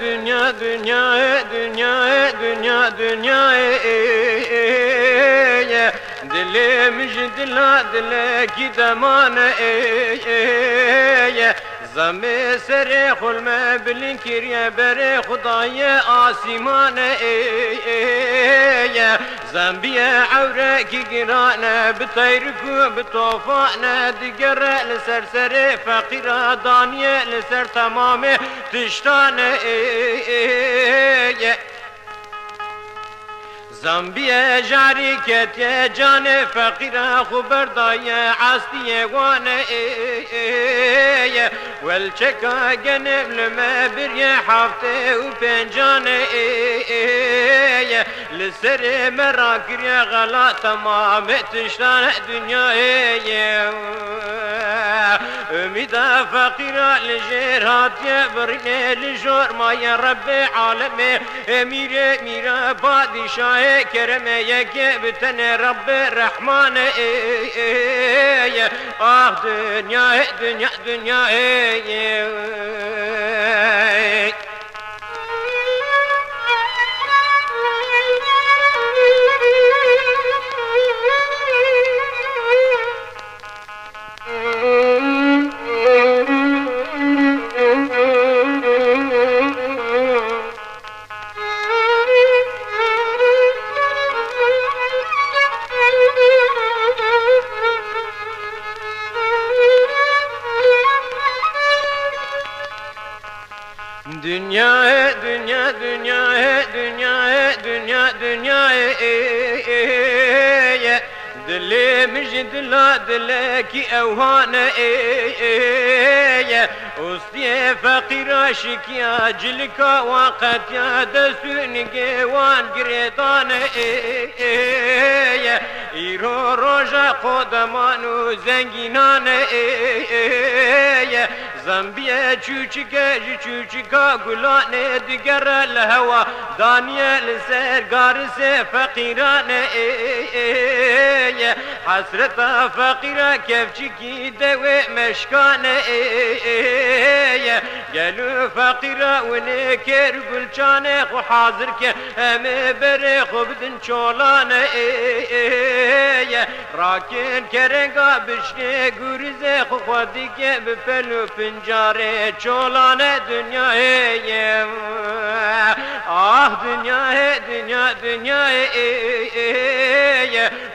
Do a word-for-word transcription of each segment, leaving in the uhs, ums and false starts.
Dinya, dinya, dinya, dinya, dinya, dinya, dilê min ji dila dilekî demane. Zemê serê xulme bilind kiriye berê Xwedayê asîmane. Zembiye ewrekî girane, bi teyrik û bi tofane digere li ser serê feqîra daniye li ser temamê tiştane. Zambiye jarî ketiye canê feqîra xwe berdaye estiyê wane. Welçeka genim li me biriye heftê û pêncane. Li serê me rakiriye xela temamê tiştane dinyayê. Umîda feqîra li jêr hatiye birînê li jor maye Rebbê alemê. Ê mîrê mîra padîşahê keremê yekê bi tenê Rebbê Rehmanê. Ah dinyayê, dinya, dinyayê. Dinyayê, dinya, dinyayê, dinyayê, dinya, dinyayê. Dilê min ji dila dilekî ewhane. Ustiyê feqîra şikiya cilika wan qetiya dest û nigê wan girêdane. Îro roja qodeman û zengînane. Zembiye çûçike ji çûçika gulanê digere li hewa daniye li ser garisê feqîranê. Hesreta feqîra kevçikî dewê meşkane. Gelo feqîra winê kêr gulçanê xwe hazir ke, em ê berê xwe bidin çolane. Rakin kerenga bişkê gûrizê xwe xwe dike bi pel û pincarê çolane dinyayê. Ah dinyayê, dinya, dinyayê.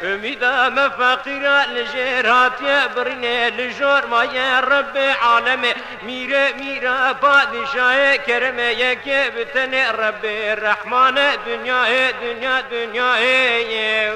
Umîda me feqîra li jêr hatiye birînê li jor maye Rebbê alemê. Mîrê mîra padîşahê keremê yekê bi tenê Rebbê Rehmane dinyayê, dinya, dinyayê.